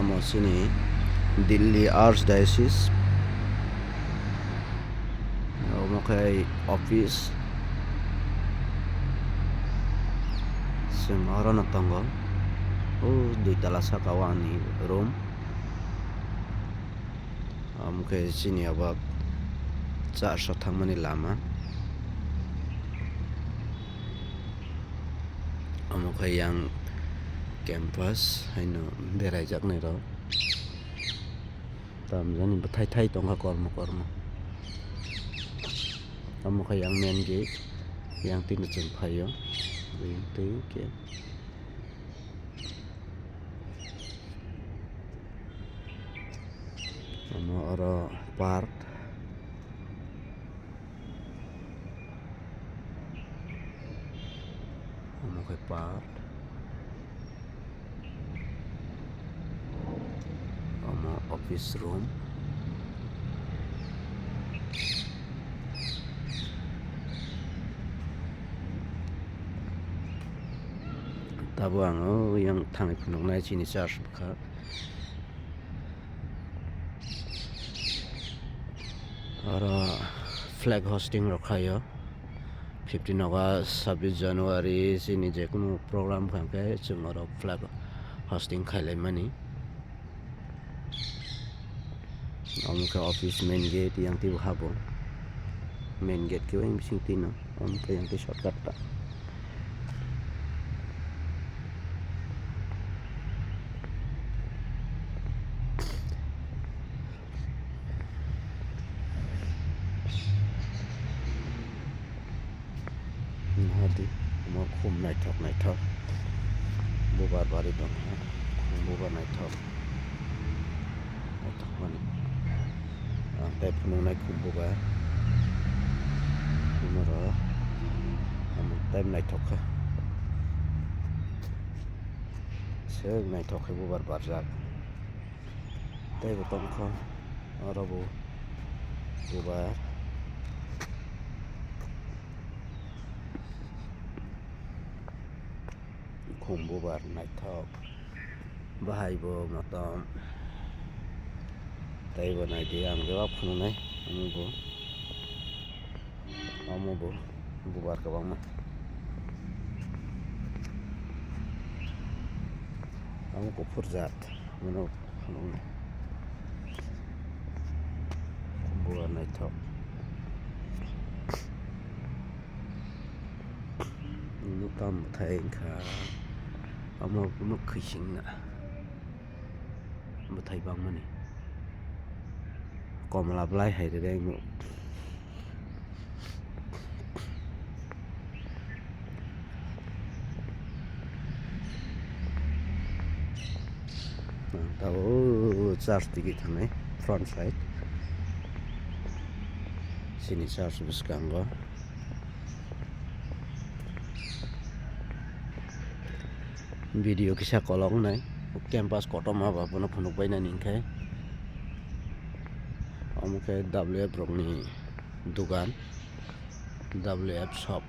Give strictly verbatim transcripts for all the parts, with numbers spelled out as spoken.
Omo chini Delhi Archdiocese. Omo khe office. Chwng orono tongo. O dui tala saka o ani room. Omo khe chini obo church o thangmani lama. Omo khe yang campus haino beraijaknai rok. Tamjani bwthai thai tongkha kormo kormo. Omo khe yang main gate, yang tini chwng phaio. Twi khe. Omo oro park. Omo khe park. Omo office room. Tabuk ang o yang thangwi phunuknai chini church bwkha. Oro flag hosting rok khaio. Fifteen August, sabbish January, chini jekunu program kha khe chwng oro flag hosting khailaimani. Omo khe office main gate, yang twi bo habo. Main gate khe bising twi no, omo khe yang twi shortcut ta. Nahadi, omo khum naithok naithok. Bubar bari tongkha, khum bubar naithok. Naithok mani. Ang tei phunuknai khum bubar. Omo rw, omo tei naithok kha. Swk naithok khe bubar barjak. Tei bo tongkha, oro bo bubar. Khum bubar naithok. Bahai bo motom. Tei bo naidi ang bebak phunuknai, omo bo. Omo bo bubar kwbangma. Omo kuphur jat, omo phunuknai. Bubar naithok. Nuk tamo bwthai wngkha. Omo nuk khising na. Bwthai bangmani. Komla bwlai hai rwgwi ang nuk. Ang tabuk church tigi thangnai front side. Chini church bwskango. Video kisa kolok wngnai. Campus kotorma ba bono phunuk bainani hinkhe. Omo khe W F rokni dugan. W F shop.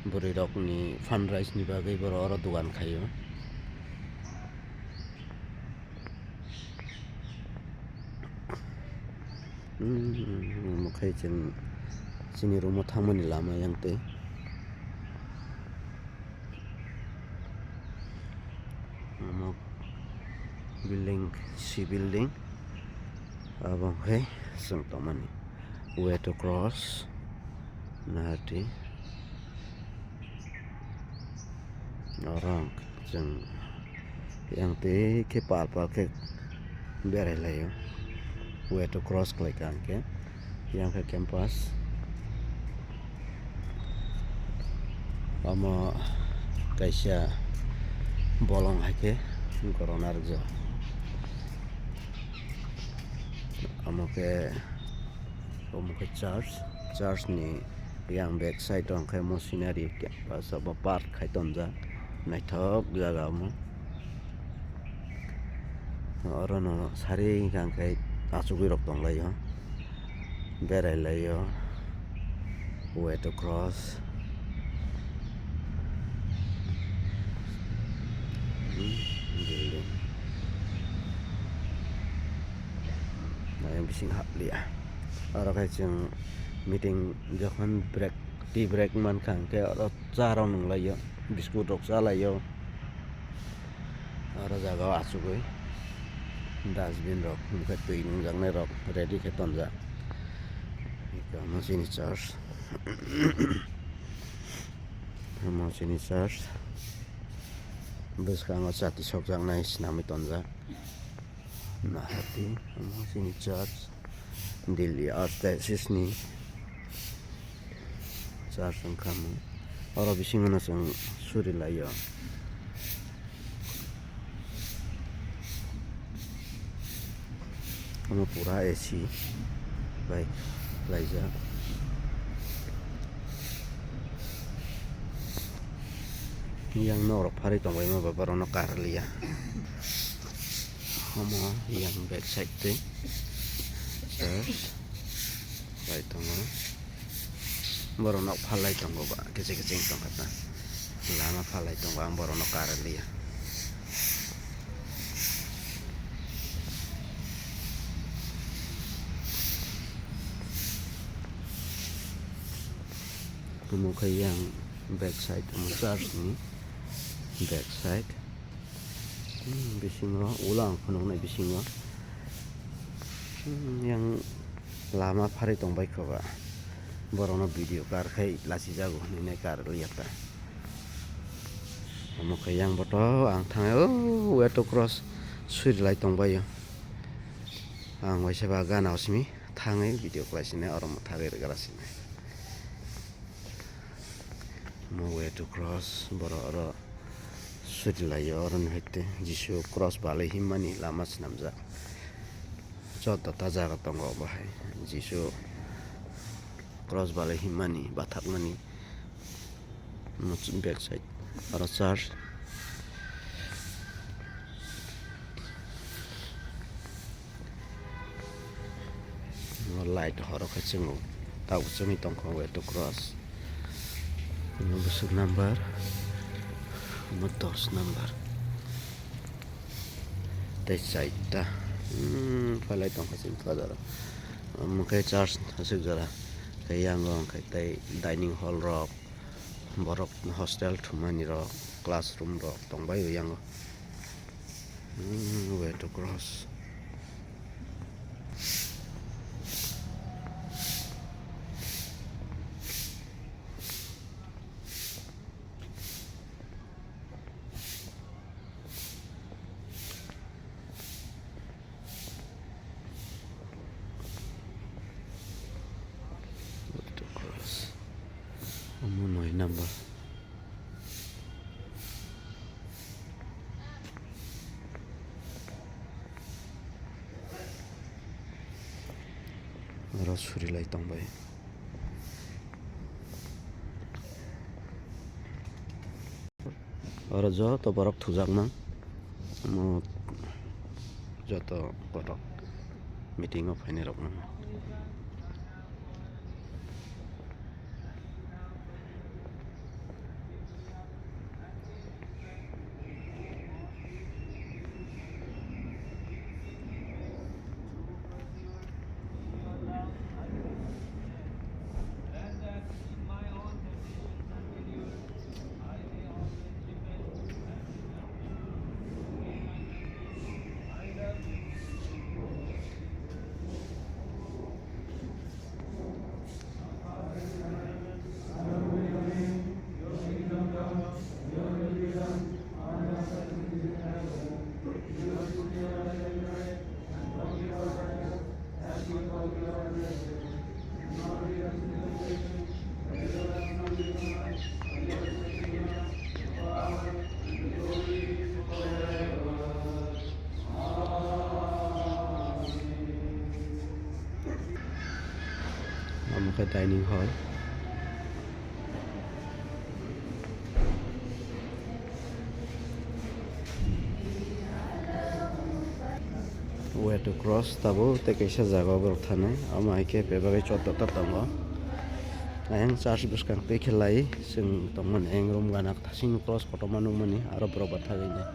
Bwrwi rokni fundraise ni bagwi borok oro dugan khaio. Hmm, omo khe chwng chini room o thangmani lama yang twi. Omo building, C building. Abo khe chwng tongmani way to cross. Nahati. Oro ang chwng yang twi khe pal pal khe berai laio. Way to cross khlai kha ang khe. Yang khe campus. Omo kaisa bolong hai khe gorokna rwjak. Omo khe, omo khe church. Church ni yang back side o hwnkhe omo scenery campus obo park khai tonjak. Naithok jaga omo. Orono sari hwnkha hwnkhe achugwi rok tonglaio, berai laio, way to cross. Hmm, building. bising hapliya. Oro khe chwng meeting jokhon break, tea break mankha, hwnkhe oro cha rok nunglaio, biscuit rok chalaio. Oro jaga o achugwi dustbin rok, hwnkhe twi nungjaknai rok ready khe tonjak. Eko omo chini church. Omo chini church. Bwskango chati sokjaknai swnamwi tonjak. Nahati, omo chini church, Delhi Archdiocese ni church wngkha omo. Oro bisingo no chwng suri laio. Omo pura A C bai khlaijak. Yang norok pharwi tongbaima ba borokno karliya. Omo yang back side twi church bai tongo. Borok nok phalai tongo ba, kiching kiching tongkha ta. Lama phalai tongo, ang borok nok karliya. Omo khe yang back side, omo church ni back side. Hmm, bisingo ulo ang phunuknai bisingo. Hmm, yang lama pharwi tongbai kho ba. Borokno video kar khai lachijago hinwi nai karliya ta. Omo khe yang boto ang thangwi o way to cross suri lai tongbaio. Ang waisa ba gana o simi thangwi video khlai sinai oro mwthagwi rwgra sinai. Omo way to cross, borok oro suri laio, oro ni hai tei Jisu cross balai himmani lama swnamjak. Joto ta jaga tongo obo hai, Jisu cross balai himmani, bathakmani. Omo back side oro church. Light horo khe chwngo, tabuk chwngwi tongkha way to cross. Omo bwswk number, omo dos number. Tei chaita, hmm, phalai tongkha chini bazar o. Omo khe church aswk jora, tei yango hwnkhe tei dining hall rok, borok hostel thumani rok, classroom rok tongbaio yango. Hmm, way to cross. Way to cross. Omo noi number. Oro suri lai tongbai. Oro joto borok thujaknang, omo joto borok meeting o phainai rok no. Omo khe dining hall. Way to cross tabuk tei kaisa jaga o borok thanai, omo hai khe bebagwi chota ta tongo. Ayang church bwskang twi khe lai chwng tongmani, ayang room gana thasing cross kotorma nukmani, aro borok bathagwi nai.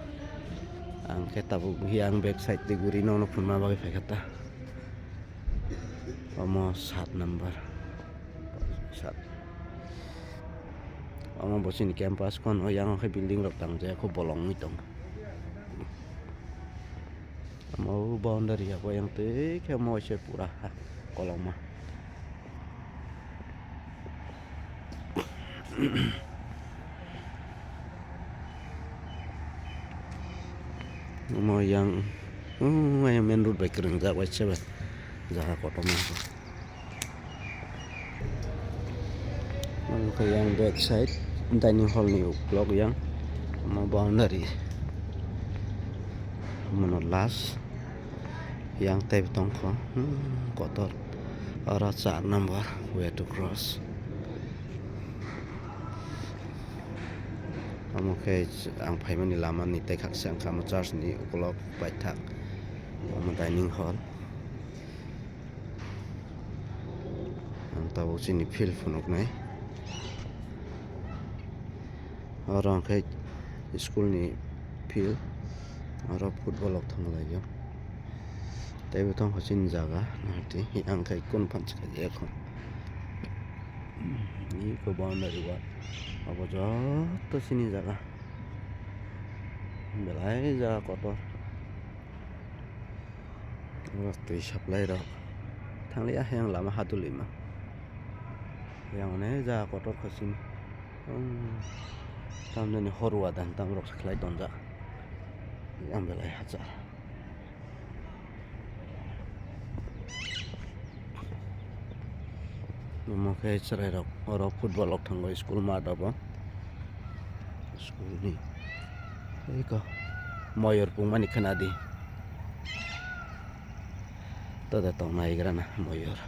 Ang khe tabuk yang back side twi guri nono phunukna bagwi phaikha ta. Omo sat number. Sat. Omo bo chini campus kono yang khe building rok tang jaya kho bolong wng tong. Omo boundary ya bo yang twi khe omo se pura ha kolokma. Omo yang, oh, yang main road bai kwrwngjak bai se bai jaga kotorma. Omo khe yang back side dining hall ni ukulok yang omo boundary. Omo no last yang tei tongkho, hmm, kotor. Oro char number way to cross. Omo khe ang phaimani lama ni tei khaksa wngkha omo church ni ukulok paithak omo dining hall. Ang tabuk chini field phunuknai. Oro hwnkhe school ni field, oro football rok thanglaio. Tei bo tongkha chini jaga, nahar di, ang khe kunu phan swkajak kho. Iko boundary wall, abo joto chini jaga. Belai jaga kotor. Oro twi supply rok thanglia, yang lama hadulima. Yang onek jaga kotor kho chini. Hmm. Tamjani horwa dan tam rok se khlai tonjak. Yang belai hachal. Omo khe chwrairok oro football rok thango school mat rok bo. School ni eko moyor pungmani khwnadi. Tada tong naigrana moyor.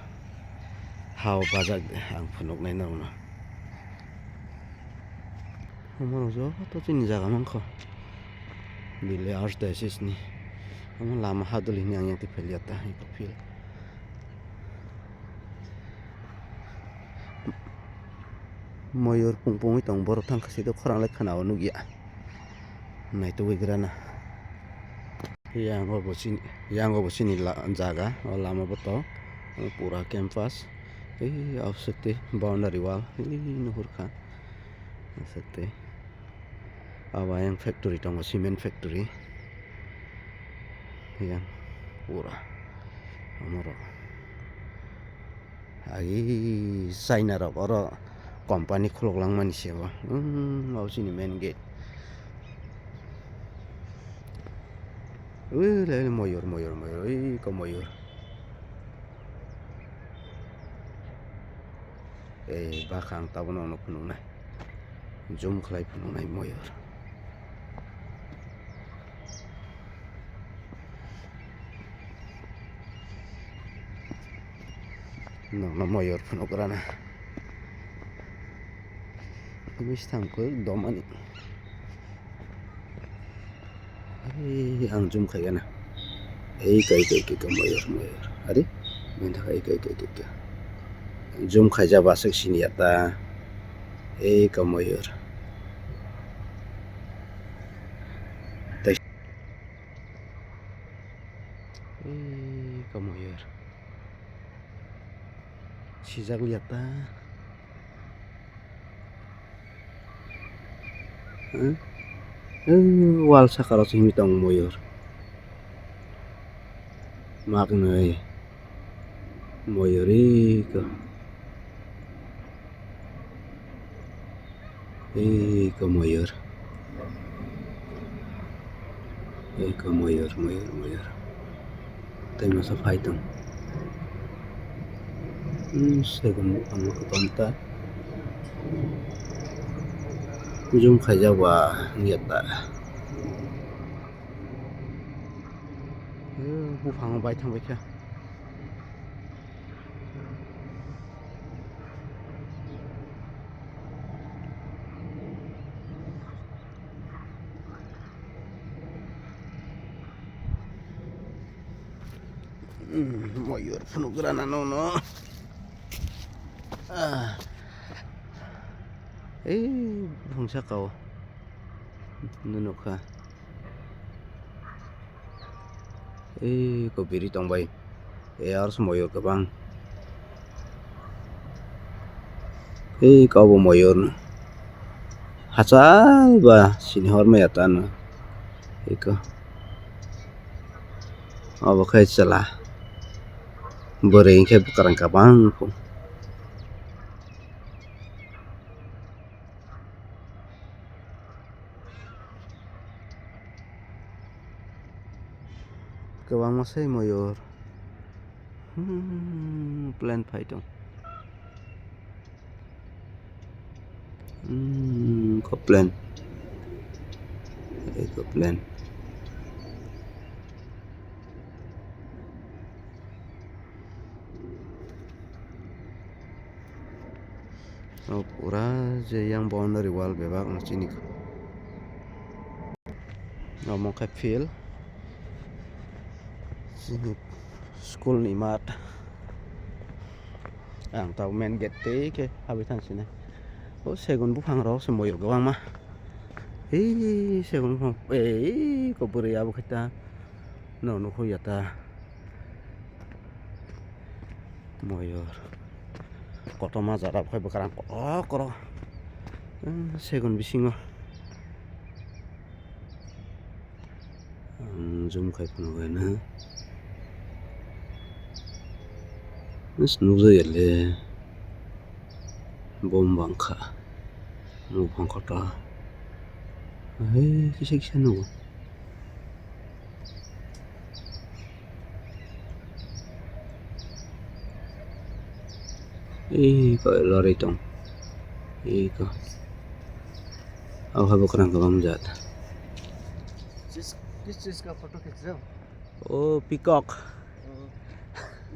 Hao bajak de ang phunuknai norokno. Omo rok joto chini jaga mankho. Delhi Archdiocese ni. Omo lama haduli hini ang yang twi phailiya ta, eko field. Moyor pung pungwi tong, borok thang kha side khorang lai khana o nukya. Naitugwi grana. Yang o bo chini, yang o bo chini la-, jaga, o lama bo to, pura campus. Ei, o swtwi boundary wall, ei, nuhur kha. O swtwi. Abo ayang factory tongo, cement factory. Yang pura. Amoro. Agi China rok oro company khuluk langmani se bo. Hmm, abo chini main gate. Ui, le, le, moyor, moyor, moyor, ui, ko moyor. Ei, bakha ang tabukno phunuknai. Zoom khlai phunuknai moyor. Nokno moyor phunuk rana. Miss thang khe domani. Ei, ang zoom khaigana. Ei, kai, kai, kai, kai, moyor, moyor. Ari, main thaka, ei, kai, kai, kai, kai. Zoom khaijak ba aswk siniya ta. Ei, ka moyor. Tai- Ei, ka moyor. Sijak liya ta. Hmm? Eh, wal saka rok se himwi tongo moyor. Maknwi moyor eko. Eko moyor. Eko moyor, moyor, moyor. Tei masa phai tong. Hmm, segun buphang no kwbang ta. Zoom khaijak ba wngya ta. Eh, buphang bai thang bai kha. Hmm, moyor phunuk rana nono. Ah. Ei, buphang saka o. Nukha. Ei, ko biri tongbai. Ei, aro se moyor kwbang. Ei kobo moyur no. Hachal ba sini hor maya tano. Eko. Obo khe chwla. Bwrwi hinkhe bwkrang kabang kho. Kwbangma se moyur. Hmm, plane phai tong. Hmm, ko plane. Eko plane. O pura je yang boundary wall bebak no chini. Omo khe field. Chini school ni mat. Ang tabuk main gate tei khe habwi thang sinai. O segun buphang rok se moyur kwbangma. Ei segun buphang, ei ko bwrwi abo khe ta no nukho ya ta. Moyur. Kotorma jora bo khai bwkrang kotor kotor. Segun bisingo. Zoom khai phano bai na. Nukjaya le. Bom bangkha. Buphang kotor. Hai kisa kisa nugo. Iko lorry tong. Iko. Abo hai bwkrang kwbang jat. किस चीज का फोटो खींच रहे हो? ओ पीकॉक।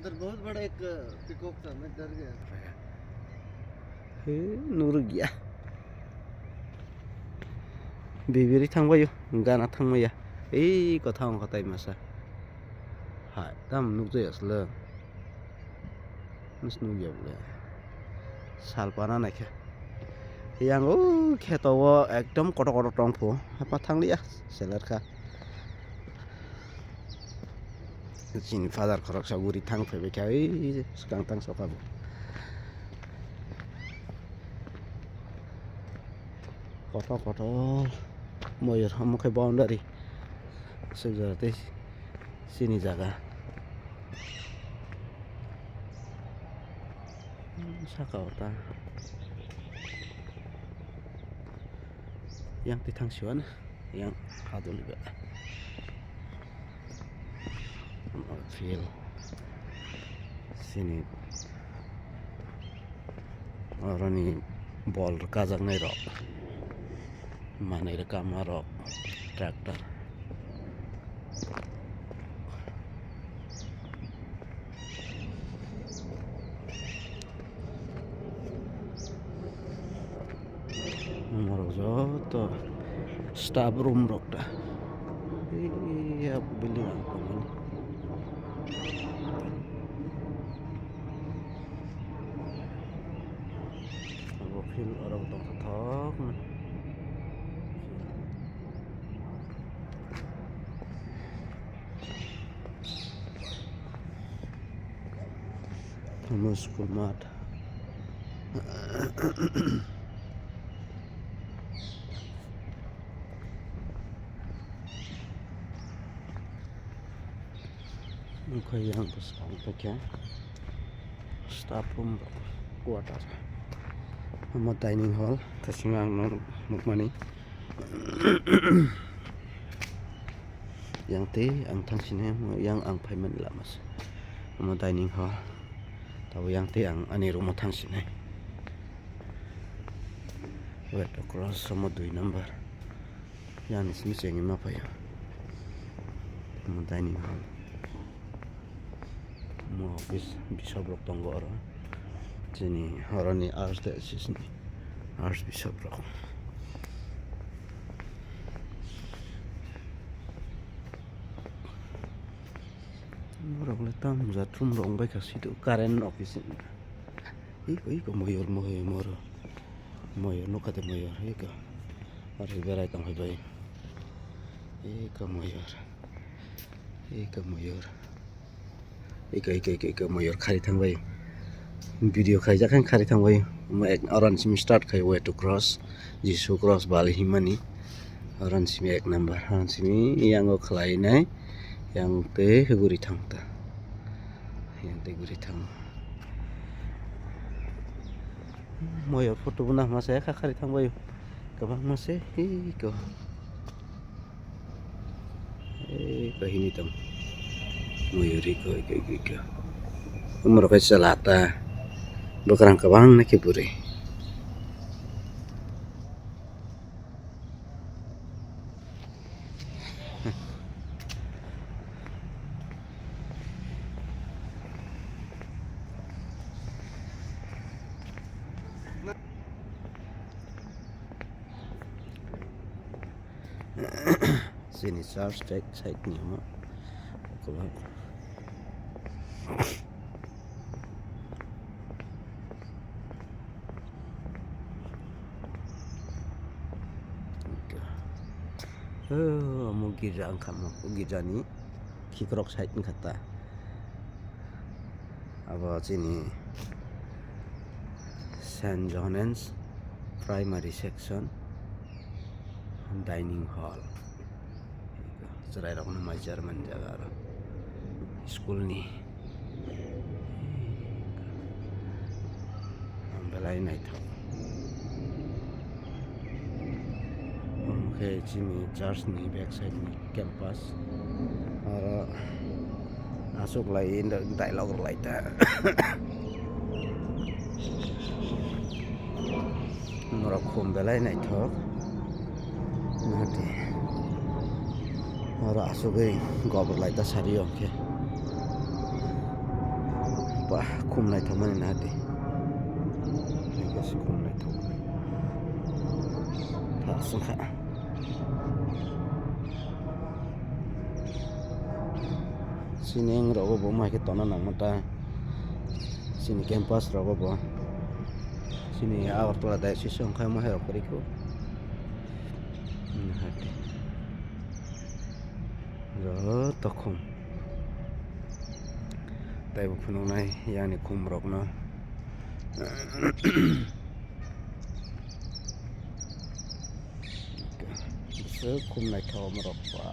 इधर बहुत बड़ा एक पीकॉक था, मैं डर गया। He, nurugya. Bibiri thangbayo, gana thangmaya. Ei, kotha wngkha tai masa. Hai, tam nukjaya asle. Nus nukya bole. Sal pana naikha. Yang o kheto o ekdom kotor kotor tongphu. Hapa thangliya, selerkha. Chini father khoroksa guri thang phaibai kha, oi swkang tang soka bo. Kotor kotor moyur omo khe boundary swijak tei chini jaga. Saka o ta yang twi thang siwan. Yang hadul ba. Field. Sini. Oroni bol kajaknai rok. Manai rok kama rok. Tractor. Norok joto staff room rok da. Iya building ang tongmani. Abo field oro tongthok no. Omo school mat. Okhai yang bwskang tongkha staff room rok quarter. Omo dining hall, thasingo ang nukmani. Yang tei ang thang sini, yang ang phaimani lama se. Omo dining hall. Tabo yang tei ang ani room o thang sini. Red Cross omo dui number. Yang simi chengwi ma phaio. Omo dining hall. Omo office, bishop rok tongo oro. Chini oroni archdiocese ni archbishop rok. Borok le tam jat room rok wng bai kha sidi current office ni. Iko iko moyor moyor moro. Moyor nukha de moyor iko. Aro berai tong phai bai. Iko moyor. Iko moyor. Iko, iko, iko, iko, moyor khari thangbai. Video khaijak khe khari thangbai. Omo ek, oran simi start khai way to cross, Jisu cross bali himani. Oran simi ek number, oran simi yang o khlai nai, yang tei guri thang ta, yang tei guri thang. Moyor photo bo nahma se kha khari thang bai, kwbangma se, hi ko. Ei, kahini tong. Moyori ko, ko, ko, ko. Umrok hai chala ta. Bwkrang kwbang nai khe bwrwi. Chini church side, side ni omo. Ukulok. Oh, omo girja wngkha, omo girja ni khikrok side wngkha ta. Abo chini Saint John's Primary Section Dining Hall. Chwrairokno mai chairman jaga aro school ni. Belai naithok. Omo khe chini church ni back side ni campus. Aro aswk lai dialogue rwlai ta. Norok khum belai naithok. Nahadi. Oro asugwi gobor lai ta sari o khe. Ba khum naithokmani nahadi. Khum naithokmani. Thasungkha. Sining rogo bo mai khe tongna nangma ta. Sini campus rogo bo. Sini Agartala dai sisi wngkha mo hai rok kwrwi kho. Joto khum. Tei bo phunuknai yani khum rokno. Bwswk khum naithok omo rok ba.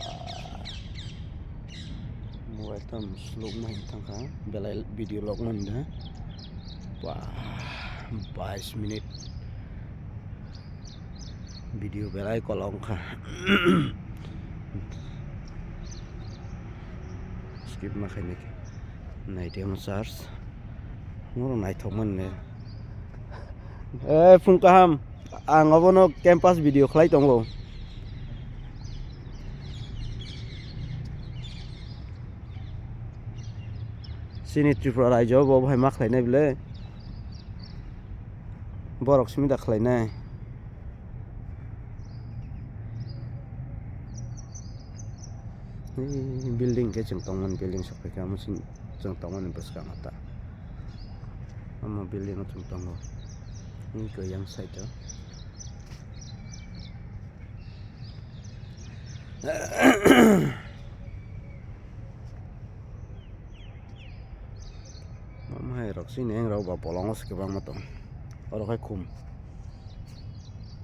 Mobile tam sluk ma hinwi thangkha belai video log mani da. Ba, bais minute. Video belai kolok wngkha. Skip ma khainai khe. Naidi omo church. Moro naithok mani. Eh, phung kaham. Ang obono campus video khlai tongo. Chini Tripura rajyo bo bahai ma khlainai bwle. Borok simi da khlainai. Building khe chwng tongmani, building sokphaikha, omo chwng tongmani bwskango ta. Omo building o chwng tongo. Tei yang side o. Omo hai rok sini eng rok ba bolongo se kwbangma tong. Oro khai khum.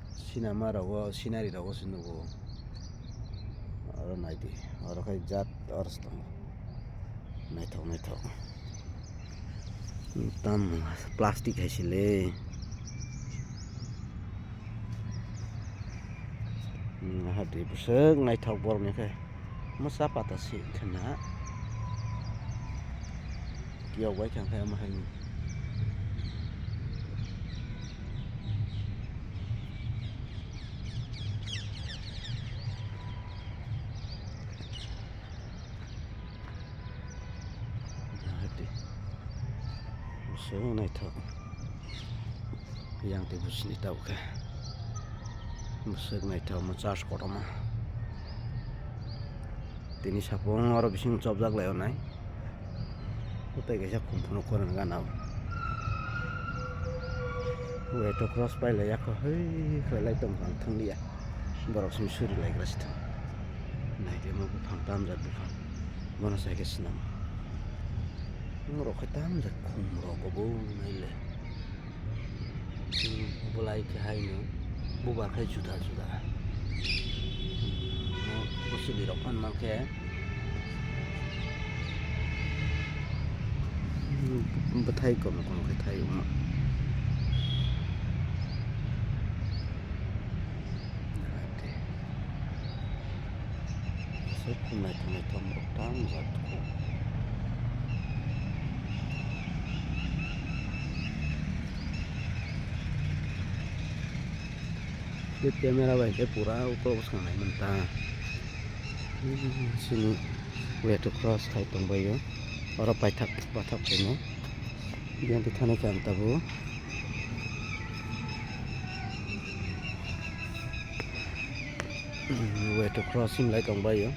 Sinama rogo, sinari rogo se nugo. Oro naidi, oro khai jat oro se tongo. Naithok, naithok. Tam plastic hai se le. Hmm, hati bwswk naithok borok ni khe. Mwsa pata si khna. Kiyok bai thang khe omo hai. Hati. Bwswk naithok. Yang tei bwswkni tabuk khe. Bwswk naithok omo church kotorma. Tini sapung oro bising chopjak lai onai. Tei kaisa khum phunuk khorang gana o. Way to cross pai lai yakho, hei khlai lai tong kha, ang thang liya. Borok simi suri lai gra si thang. Naidi omo buphang tamjak buphang. Bono sai khe swnam. Norok khe tamjak khum rok obo nai le. Bolai khe haino bubar khe juda juda. Bo chwlwirok phan mankhe bwthai kono kono khe thai wngma. Aswk naithok naithok rok tamo jak kho. Tei camera bai khe pura uklo bwskangnai manta. Sini way to cross khai tongbaio. Oro paithak pathak khainai. Biyang twi thani khe ang tabuk way to cross hinlai tongbaio.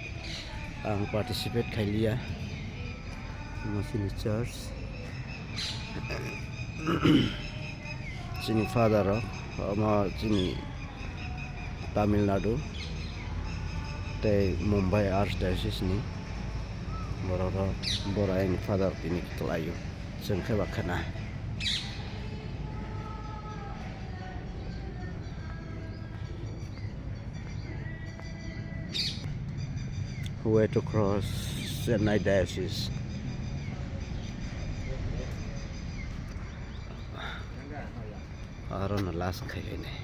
Ang participate khailiya. Omo chini church. Chini father rok, omo chini Tamil Nadu tei Mumbai Archdiocese ni borok rok, bora ayni father tini kwlaio, chwng khe ba khna. Way to cross Chennai Diocese. Aro no last khai khainai.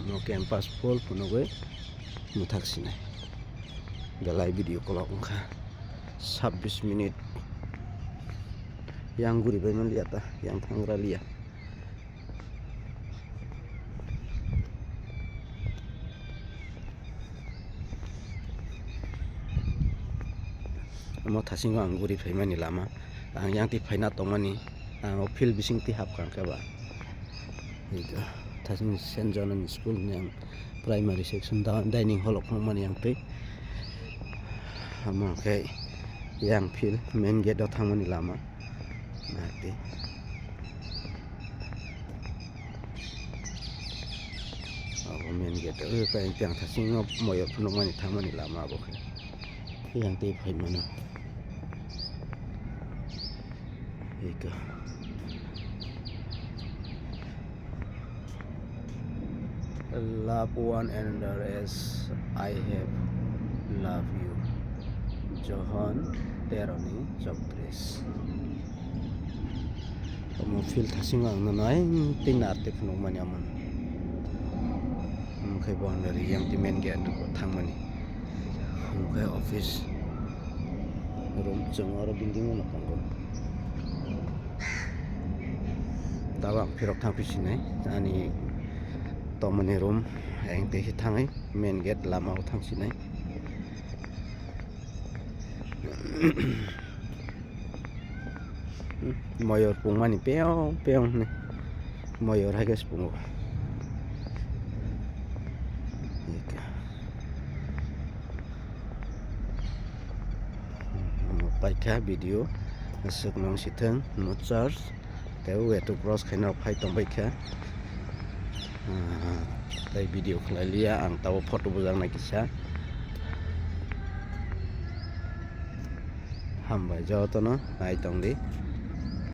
No campus full phunugwi mwthak sinai. Belai video kolok wngkha sabbish minute. Yang guri bai manliya ta, yang thangra liya. Omo thasingo ang guri phaimani lama, ang yang twi phaina tongmani, ang o field bising twi hapkha khe ba. Thasing Saint John ni school ni ang primary section da-, dining hall o phunukmani ang twi. Omo khe yang field main gate o thangmani lama. Naitwi. Abo main gate o khe ang thasingo moyok phunukmani thangmani lama abo khe. Yang twi phaimano. Eka. Love one another as I have loved you. Johon tero ni chowtris. Omo field thasingo ang nono ayang twi nar twi phunukmani omo. Omo khe boundary yang twi main gate o thangmani. Omo khe office room, chwng oro building o no tongo. Tabuk ang phirok thang phi sinai ani tongmani room, ayang twi khe thangwi main gate lama o thang sinai. Moyor pungmani peyong peyong hinwi moyor hai khe se pungo. Paikha video aswk nang sithang no charge. Tei way to cross khaina rok phai tongbai kha. Ah, tei video khlai liya ang, tabuk photo bujak nai kisa. Hambai jotono nai tong di.